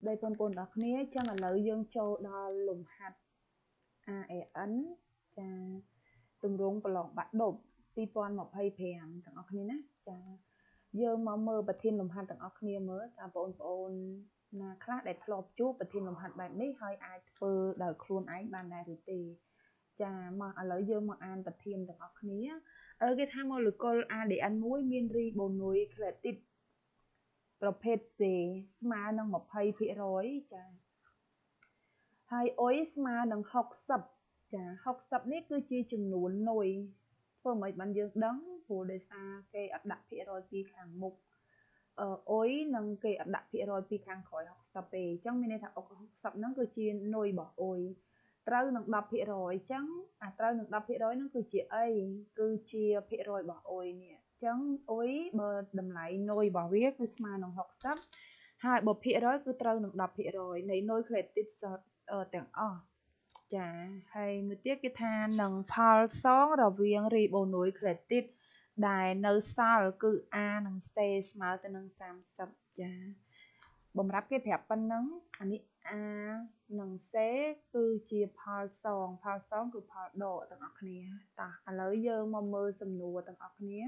ដីបងប្អូនទាំងគ្នាចឹងឥឡូវយើងចូលដល់លំហាត់ AAN ចាទម្រង់ប្រឡងបាក់ឌុប2025ទាំងអស់គ្នាណាចាយើងមកមើលប្រធានលំហាត់ទាំងអស់គ្នាមើលតើបងប្អូនណាខ្លះដែលធ្លាប់ជួបប្រធានលំហាត់បែបនេះហើយអាចធ្វើដោយខ្លួនឯងបានដែរឬទេចាមកឥឡូវយើងមកអានប្រធានទាំងអស់គ្នាគេថាម៉ូលេគុល ADN មួយមានរីបូនុយក្លេទីតប្រភេទ C ស្មើនឹង 20% ចាហើយអុយស្មើនឹង60ចា60នេះគឺជាចំនួននុយធ្វើមិនបានយើងដឹងព្រោះដោយសារគេអត់ដាក់ភាគរយពីខាងមុខអុយនិងគេអត់ដាក់ភាគរយពីខាងក្រោយ60ទេអញ្ចឹងមានន័យថា60ហ្នឹងគឺជានុយរបស់អុយត្រូវនឹង10%អញ្ចឹងអាត្រូវនឹង10%ហ្នឹងគឺជាអីគឺជាភាគរយរបស់អុយនេះអញ្ចឹងអុយបើតម្លៃនុយរបស់វាគឺស្មើនឹង60ហើយបើភាគរយគឺត្រូវនឹង10%នៃនុយក្លេទីតទាំងអស់ចាហើយមួយទៀតគេថានឹងផលសងរវាងរីបូនុយក្លេទីតដែលនៅសល់គឺ A និង C ស្មើទៅនឹង30ចាបំរាប់គេប្រាប់ប៉ុណ្ណឹងអានេះ A និង C គឺជាផលសងផលសងគឺផលដកទាំងអស់គ្នាតោះឥឡូវយើងមកមើលសំណួរទាំងអស់គ្នា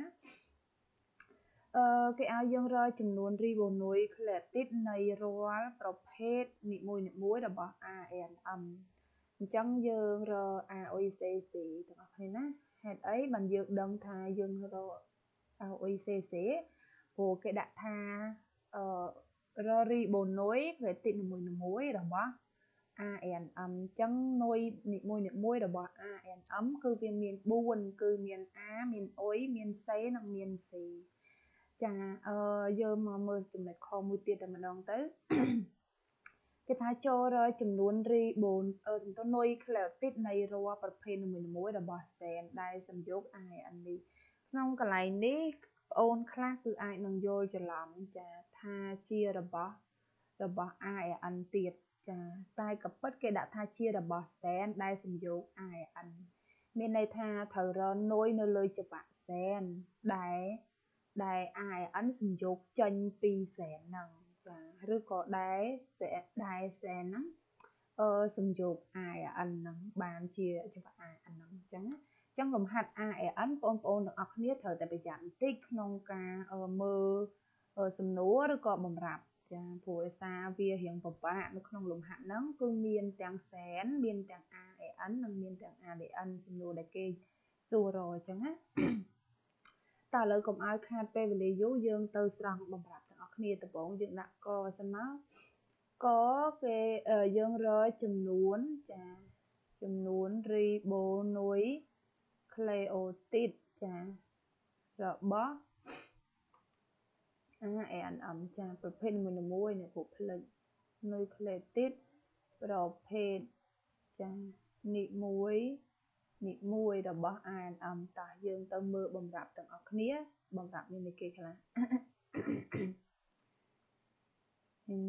គេឲ្យយើងរកចំនួនរីបូនុយក្លេទីតនៃរាល់ប្រភេទនីមួយៗរបស់ ANM អញ្ចឹងយើងរក AOCC ទាំងអស់គ្នាណាហេតុអីបានយើងដឹងថាយើងរក AOCC ព្រោះគេដាក់ថារករីបូនុយក្លេទីតនីមួយៗរបស់ ANM អញ្ចឹងនុយនីមួយៗរបស់ ANM គឺវាមាន4គឺមាន A មាន U មាន C និងមាន C ចាយើងមកមើលចំណុចខមួយទៀតតែម្ដងទៅគេថាចូលរកចំនួនរីបូនចំនួននុយក្លេទីតនៃរាល់ប្រភេទនីមួយៗរបស់សែនដែលសំយោគ AN នេះក្នុងកន្លែងនេះប្អូនខ្លះគឺអាចនឹងយល់ច្រឡំចាថាជារបស់ AN ទៀតចាតែក៏ពិតគេដាក់ថាជារបស់សែនដែលសំយោគ AN មានន័យថាត្រូវរកនុយនៅលើច្បាក់សែនដែល AN សំយោគចេញពីសែនហ្នឹងចាឬក៏ដែលសែនហ្នឹងសំយោគ AN ហ្នឹងបានជាច្បាក់ AN ហ្នឹងអញ្ចឹងណាអញ្ចឹងលំហាត់ AN បងប្អូនទាំងអស់គ្នាត្រូវតែប្រយ័ត្នបន្តិចក្នុងការមើលសំណួរឬក៏បំរាប់ចាព្រោះដោយសារវារៀងពិបាកនៅក្នុងលំហាត់ហ្នឹងគឺមានទាំងសែនមានទាំង AN និងមានទាំង ADN សំណួរដែលគេសួររកអញ្ចឹងណាតើឥឡូវកុំឲ្យខាតពេលវេលាយូរយើងទៅស្រង់បំរាប់ទាំងអស់គ្នាដំបូងយើងដាក់កសិនមកកគេយើងរកចំនួនចាចំនួនរីបូនុយក្លេអូទីតចារបស់ ANM ចាប្រភេទនីមួយៗនៃពួកផ្លិចនុយក្លេទីតប្រភេទចានីមួយរបស់ ANM តោះយើងទៅមើលបំរាប់ទាំងអស់គ្នាបំរាប់មានអីគេខ្លះ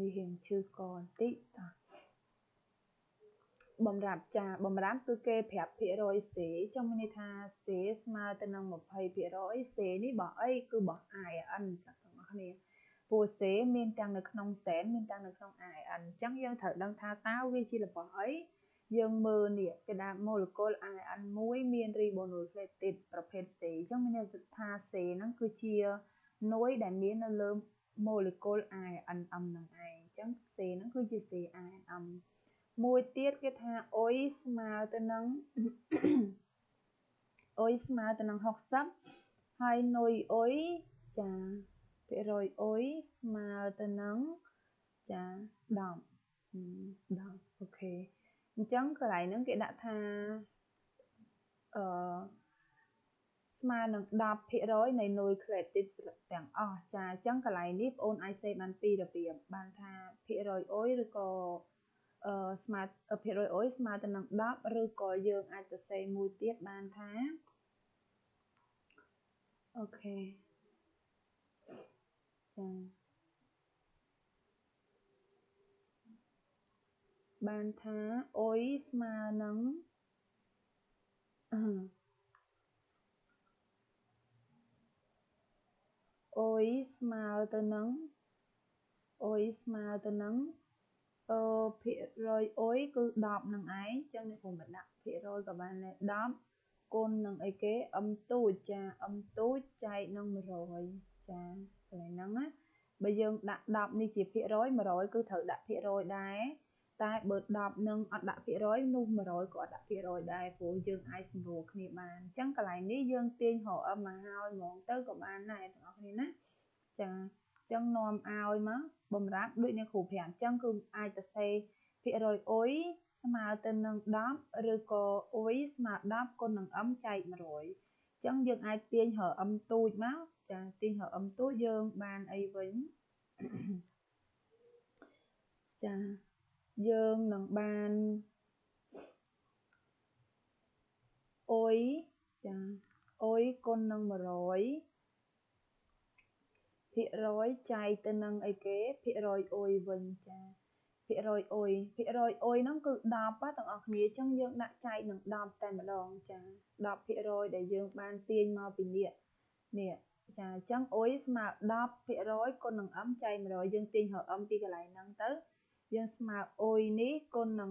នេះរៀងឈឺកបន្តិចតោះបំរាប់ចាបំរាប់គឺគេប្រាប់ភាគរយ C ចង់មានន័យថា C ស្មើទៅនឹង 20% C នេះបើអីគឺបើ AN ទាំងអស់គ្នាព្រោះ C មានទាំងនៅក្នុងសែនមានទាំងនៅក្នុង AN អញ្ចឹងយើងត្រូវដឹងថាតើវាជារបស់អីយើងមើលនេះគេដាក់ម៉ូលេគុល AN មួយមានរីបូនុយក្លេទីតប្រភេទ C អញ្ចឹងមានន័យថា C ហ្នឹងគឺជានុយដែលមាននៅលើម៉ូលេគុល ANM ហ្នឹងឯងអញ្ចឹង C ហ្នឹងគឺជា C ANM មួយទៀតគេថាអុយស្មើទៅនឹងអុយស្មើទៅនឹង60ហើយនុយអុយចាភាគរយអុយស្មើទៅនឹងចា10អូខេអញ្ចឹងកន្លែងហ្នឹងគេដាក់ថាស្មើនឹង10%នៃនុយក្លេទីតទាំងអស់ចាអញ្ចឹងកន្លែងនេះបងអូនអាចសេបានពីររបៀបបានថាភាគរយអុយឬក៏ស្មើភាគរយអុយស្មើទៅនឹង10ឬក៏យើងអាចសរសេរមួយទៀតបានថាអូខេចាបានថាអុយស្មើនឹងអុយស្មើទៅនឹងអុយស្មើទៅនឹង ភាគរយអុយគឺ10នឹងឯងចឹងអ្នកគ្រូមកដាក់ភាគរយក៏បានដែរ10គុណនឹងអីគេ m ទូចចា m ទូចចែកនឹង100ចាកន្លែងហ្នឹងណាបើយើងដាក់10នេះជាភាគរយ100គឺត្រូវដាក់ភាគរយដែរតែបើ10នឹងអត់ដាក់ភាគរយនោះ100ក៏អត់ដាក់ភាគរយដែរព្រោះយើងអាចសម្រួលគ្នាបានអញ្ចឹងកន្លែងនេះយើងទាញរក m មកហើយហ្មងទៅក៏បានដែរទាំងអស់គ្នាណាចាអញ្ចឹងនាំឲ្យមកបំរាប់ដូចអ្នកគ្រូប្រាប់អញ្ចឹងគឺអាចទៅសេភាគរយអុយស្មើទៅនឹង10ឬក៏អុយស្មើ10គុណនឹង m ចែក100អញ្ចឹងយើងអាចទាញរក m ទូចមកចាទាញរក m ទូចយើងបានអីវិញចាយើងនឹងបានអុយចាអុយគុណនឹង100ភាគរយចែកទៅនឹងអីគេភាគរយអុយវិញចាភាគរយអុយភាគរយអុយហ្នឹងគឺ10ទាំងអស់គ្នាអញ្ចឹងយើងដាក់ចែកនឹង10តែម្ដងចា10%ដែលយើងបានទាញមកពីនេះនេះចាអញ្ចឹងអុយស្មើ10%គុណនឹង m ចែក100យើងទាញរក m ពីកន្លែងហ្នឹងទៅយើងស្មើអុយនេះគុណនឹង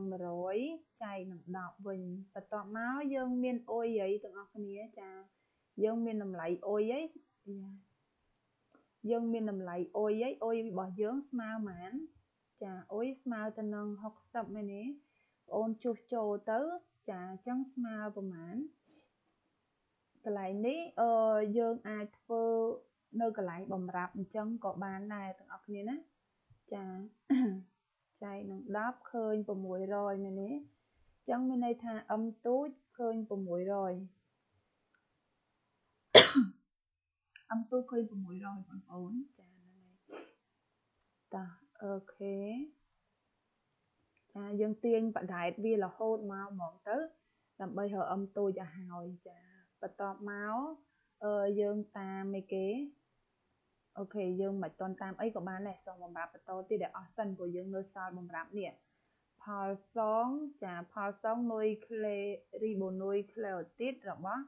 100ចែកនឹង10វិញបន្ទាប់មកយើងមានអុយអីទាំងអស់គ្នាចាយើងមានតម្លៃអុយអីយើងមានតម្លៃអុយអីអុយរបស់យើងស្មើប៉ុន្មានចាអុយស្មើទៅនឹង60មែនទេបងអូនជួសចូលទៅចាអញ្ចឹងស្មើប្រហែលកន្លែងនេះយើងអាចធ្វើនៅកន្លែងបំរាប់អញ្ចឹងក៏បានដែរទាំងអស់គ្នាណាចាចែកនឹង10ឃើញ600មែនទេអញ្ចឹងមានន័យថា m ទូចឃើញ600 m ទូចឃើញ600បងប្អូនចាហ្នឹងហើយតាអូខេចាយើងទាញបដែតវារហូតមកហ្មងទៅដើម្បីរក m ទូចឲ្យហើយចាបន្ទាប់មកយើងតាមអីគេអូខេយើងមិនតន់តាមអីក៏បានដែរសូមបំរាប់បន្តទៀតដែលអស់សិនព្រោះយើងនៅសល់បំរាប់នេះផលសងចាផលសងនុយក្លេរីបូនុយក្លេអូទីតរបស់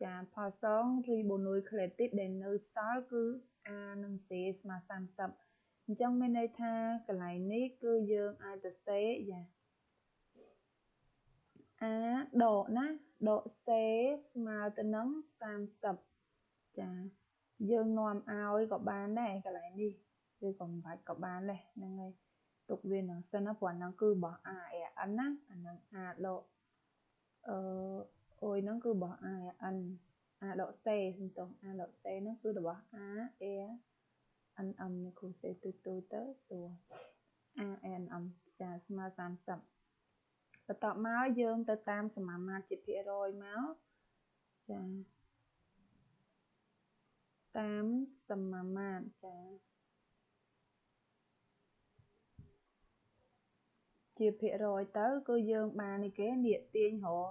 ចាផលសងរីបូនុយក្លេទីតដែលនៅសល់គឺ A និង C ស្មើ30អញ្ចឹងមានន័យថាកន្លែងនេះគឺយើងអាចទៅសេយ៉ា A ដកណាដក C ស្មើទៅនឹង30ចាយើងនាំឲ្យក៏បានដែរកន្លែងនេះឬក៏មិនបាច់ក៏បានដែរហ្នឹងហើយទុកវានឹងសិនណាព្រោះអាហ្នឹងគឺរបស់ A R N ណាអាហ្នឹង A ដកអុយហ្នឹងគឺរបស់ A R N A ដក C សំទោស A ដក C ហ្នឹងគឺរបស់ A R N M នេះគ្រូសេទូទៅទៅស្រួល A N M ចាស្មើ30បន្ទាប់មកយើងទៅតាមសមាមាត្រជាភាគរយមកចាតាមសមាមាត្រចាជាភាគរយទៅគឺយើងបាននេះគេនេះទាញរក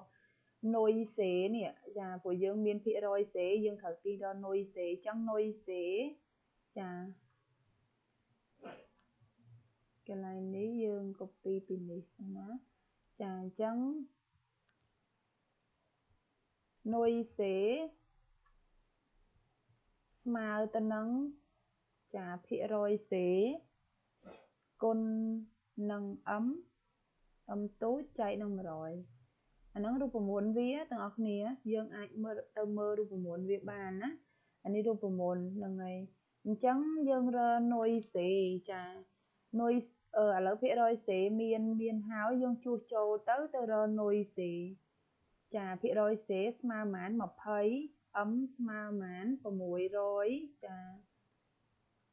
នុយសេនេះចាព្រោះយើងមានភាគរយសេយើងត្រូវទាញដល់នុយសេអញ្ចឹងនុយសេចាកន្លែងនេះយើង copy ពីនេះសិនណាចាអញ្ចឹងនុយសេស្មើទៅនឹងចាភាគរយសេគុណនឹង m m ទូចចែកនឹង100អាហ្នឹងរូបមន្តវាទាំងអស់គ្នាយើងអាចមើលទៅមើលរូបមន្តវាបានណាអានេះរូបមន្តហ្នឹងហើយអញ្ចឹងយើងរកនុយសេចានុយឥឡូវភាគរយសេមានហើយយើងជួសចូលទៅរកនុយសេចាភាគរយសេស្មើប៉ុន្មាន20 m ស្មើប៉ុន្មាន600ចា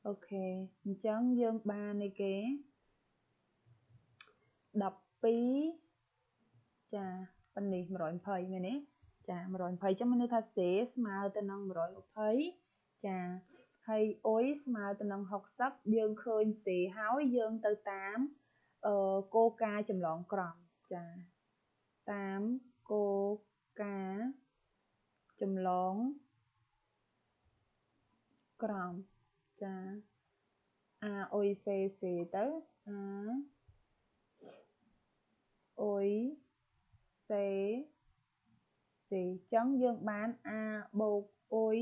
អូខេអញ្ចឹងយើងបានអីគេ12ចាប៉ុណ្នេះ120មែនទេចា120ចឹងមានន័យថាសេស្មើទៅនឹង120ចាហើយអុយស្មើទៅនឹង60យើងឃើញសេហើយយើងទៅតាមគោលការណ៍ចម្លងក្រមចាតាមគោលការណ៍ចម្លងក្រមចា A អុយ C C ទៅ A អុយ C C អញ្ចឹងយើងបាន A បូកអុយ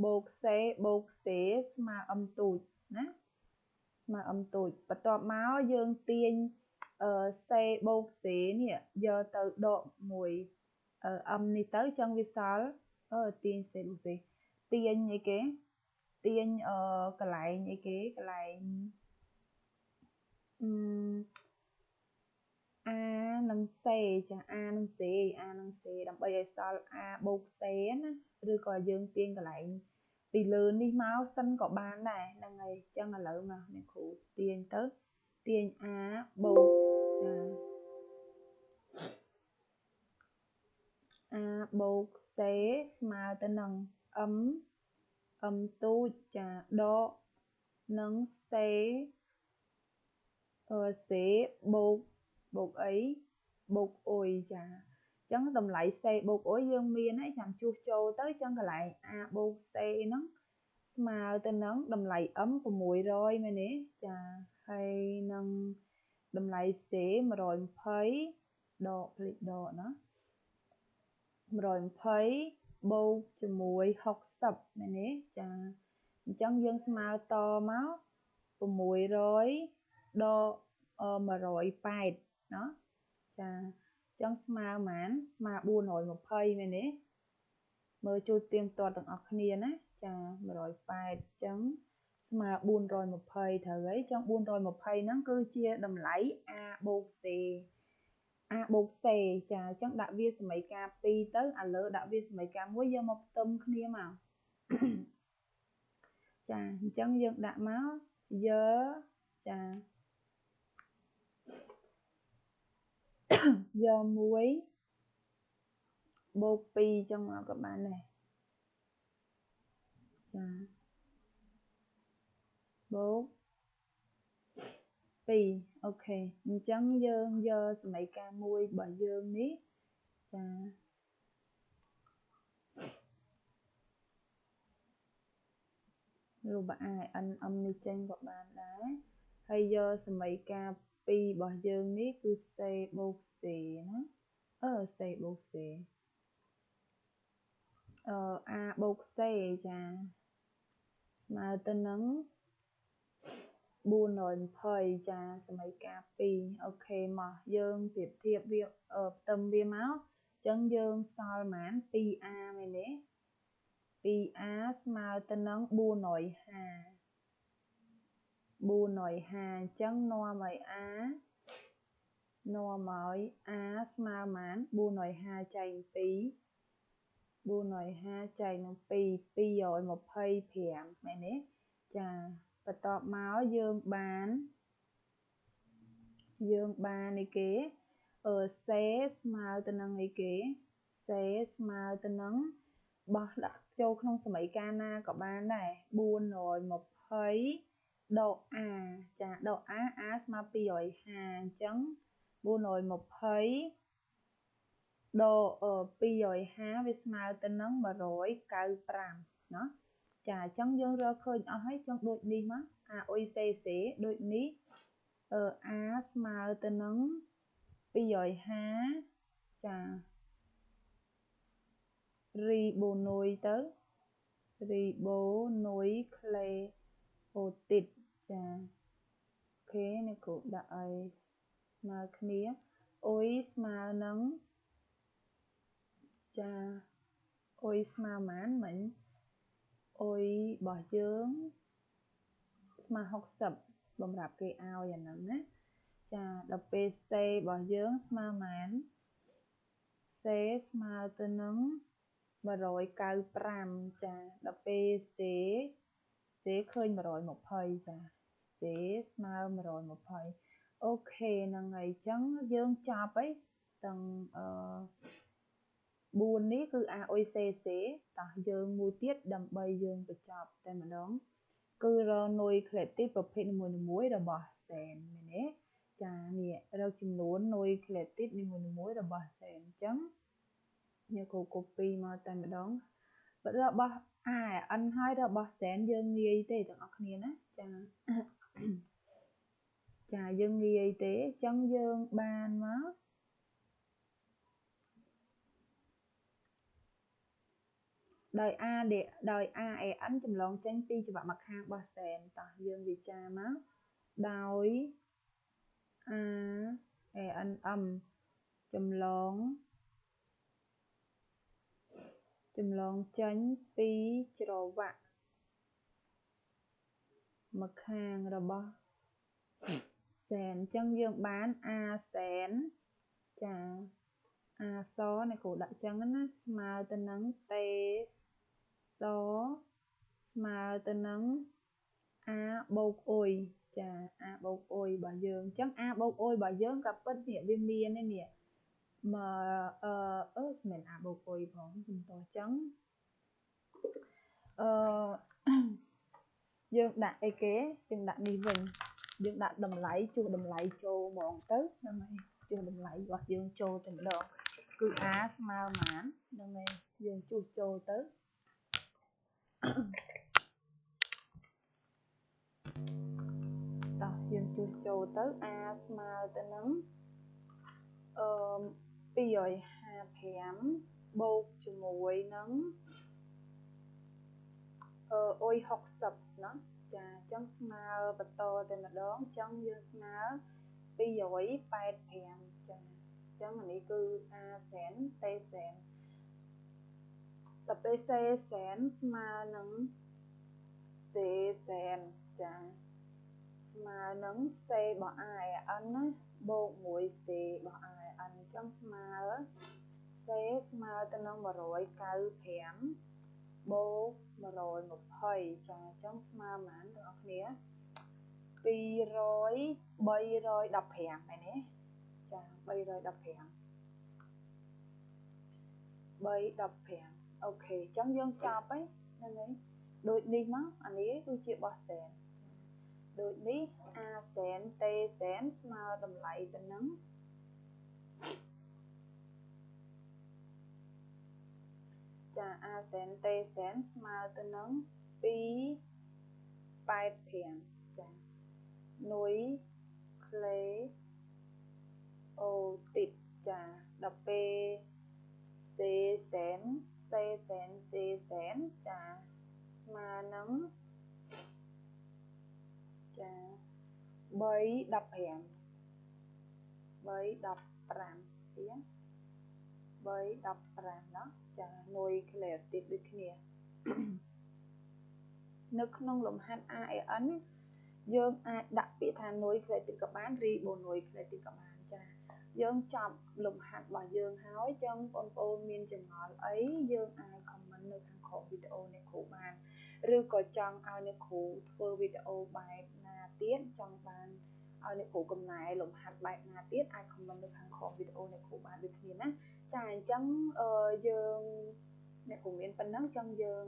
បូក C បូក C ស្មើ M ទូចណា ស្មើ m តូចបន្ទាប់មកយើងទាញ C បូក C នេះយកទៅដកមួយ m នេះទៅចឹងវាសល់ទាញ C បូក C ទាញអីគេទាញកន្លែងអីគេកន្លែង A និង C ចា A និង C A និង C ដើម្បីឲ្យសល់ A បូក C ណាឬក៏យើងទាញកន្លែងពីលើនេះមកសិនក៏បានដែរហ្នឹងហើយអញ្ចឹងឥឡូវមកអ្នកគ្រូទាញទៅទាញ A បូកចា A បូក C ស្មើទៅនឹង M M ទូចចាដកនឹង C C បូកបូកអីបូកអ៊ុយចាអញ្ចឹងតម្លៃ C បូកអ៊ុយយើងមានហើយចាំជួសចូលទៅអញ្ចឹងកន្លែង A បូក C ហ្នឹងស្មើទៅនឹងតម្លៃ M 600មែនទេចាហើយនឹងតម្លៃ C 120ដកភ្លេចដកណា120បូកជាមួយ60មែនទេចាអញ្ចឹងយើងស្មើតមក600ដក180ណាចាអញ្ចឹងស្មើប៉ុន្មានស្មើ420មែនទេមើលជួយទៀងទាត់ទាំងអស់គ្នាណាចា180អញ្ចឹងស្មើ420ត្រូវហើយអញ្ចឹង420ហ្នឹងគឺជាតម្លៃ A បូក C A បូក C ចាអញ្ចឹងដាក់វាសមីការ2ទៅឥឡូវដាក់វាសមីការ1យកមកផ្ទឹមគ្នាមកចាអញ្ចឹងយើងដាក់មកយកចាយក1បូក2អញ្ចឹងមកក៏បានដែរចាបូក2អូខេអញ្ចឹងយើងយកសមីការ1របស់យើងនេះចារូប A N M នេះចេញក៏បានដែរហើយយកសមីការ2របស់យើងនេះគឺ C បូក C ណាC បូក C A បូក C ចាស្មើទៅនឹង420ចាសមីការ2អូខេមកយើងប្រៀបធៀបវាផ្ទឹមវាមកអញ្ចឹងយើងសល់ប៉ុន្មាន 2A មែនទេ 2A ស្មើទៅនឹង450 450អញ្ចឹងនាំឲ្យ A នាំឲ្យ A ស្មើប៉ុន្មាន450ចែក2 450ចែកនឹង2 225មែនទេចាបន្ទាប់មកយើងបានអីគេ C ស្មើទៅនឹងអីគេ C ស្មើទៅនឹងបោះដាក់ចូលក្នុងសមីការណាក៏បានដែរ420ដក A ចាដក A A ស្មើ250អញ្ចឹង420ដក250វាស្មើទៅនឹង195ណាចាអញ្ចឹងយើងរកឃើញអស់ហើយចង់ដូចនេះមក A អ៊ុយ C C ដូចនេះ A ស្មើទៅនឹង250ចារីបូនុយទៅរីបូនុយក្លេអូទីតចាអូខេនេះគ្រូដាក់ឲ្យស្មើគ្នាអ៊ុយស្មើនឹងចាអ៊ុយស្មើប៉ុន្មានមិញអ៊ុយរបស់យើងស្មើ60បំរាប់គេឲ្យអាហ្នឹងណាចាដល់ពេល C របស់យើងស្មើប៉ុន្មាន C ស្មើទៅនឹង195ចាដល់ពេល C C ឃើញ120ចា C ស្មើ120អូខេហ្នឹងហើយអញ្ចឹងយើងចប់ហើយទាំង4នេះគឺ A អ៊ុយ C C តោះយើងមួយទៀតដើម្បីយើងបញ្ចប់តែម្ដងគឺរកនុយក្លេទីតប្រភេទនីមួយៗរបស់សែនមែនទេចានេះរកចំនួននុយក្លេទីតនីមួយៗរបស់សែនអញ្ចឹងអ្នកគ្រូ copy មកតែម្ដងរបស់ A N ហើយរបស់សែនយើងងាយទេទាំងអស់គ្នាណាចាចាយើងងាយទេអញ្ចឹងយើងបានមកដោយ A ដោយ A A N ចម្លងចេញពីច្រវាក់ម្ខាងរបស់សែនតោះយើងវិចារមក ដោយ A N M ចម្លងចេញពីច្រវាក់ម្ខាងរបស់សែនអញ្ចឹងយើងបាន A សែនចា A សអ្នកគ្រូដាក់ចឹងណាស្មើទៅនឹង T សស្មើទៅនឹង A បូកអ៊ុយចា A បូកអ៊ុយរបស់យើងអញ្ចឹង A បូកអ៊ុយរបស់យើងក៏ពិតនេះវាមាននេះនេះមកអឺមិន A បូកអ៊ុយផងជំទាស់ចឹងអឺយើងដាក់អីគេយើងដាក់នេះវិញយើងដាក់តម្លៃជួសតម្លៃចូលហ្មងទៅហ្នឹងហើយជួសតម្លៃរបស់យើងចូលតែម្ដងគឺ A ស្មើប៉ុន្មានហ្នឹងហើយយើងជួសចូលទៅតោះយើងជួសចូលទៅ A ស្មើទៅនឹងអឺ255បូកជាមួយនឹងអឺអ៊ុយ60ណាចាអញ្ចឹងស្មើបន្តតែម្ដងអញ្ចឹងយើងស្មើ285ចាអញ្ចឹងអានេះគឺ A សែន T សែនដល់ពេល C សែនស្មើនឹង C សែនចាស្មើនឹង C របស់ A N ណាបូក1 C របស់ A N អញ្ចឹងស្មើ C ស្មើទៅនឹង195បូក120ចាអញ្ចឹងស្មើប៉ុន្មានទាំងអស់គ្នា200 315មែនទេចា315 315អូខេអញ្ចឹងយើងចប់ហើយហ្នឹងហើយដូចនេះមកអានេះគឺជារបស់សែនដូចនេះ A សែន T សែនស្មើតម្លៃទៅនឹងចា A សែន T សែនស្មើទៅនឹង285ចានុយក្លេអូទីតចាដល់ពេល C សែន C សែន C សែនចាស្មើនឹងចា315 315ទៀត315ណោះចានុយក្លេអូទីតដូចគ្នានៅក្នុងលំហាត់ AN យើងអាចដាក់ពាក្យថានុយក្លេអូទីតក៏បានរីបូនុយក្លេអូទីតក៏បានចាយើងចប់លំហាត់របស់យើងហើយចឹងបងប្អូនមានចម្ងល់អីយើងអាច comment នៅខាងក្រោមវីដេអូអ្នកគ្រូបានឬក៏ចង់ឲ្យអ្នកគ្រូធ្វើវីដេអូបែបណាទៀតចង់បានឲ្យអ្នកគ្រូកំណែលំហាត់បែបណាទៀតអាច comment នៅខាងក្រោមវីដេអូអ្នកគ្រូបានដូចគ្នាណាចាអញ្ចឹងយើងអ្នកគ្រូមានប៉ុណ្ណឹងចឹងយើង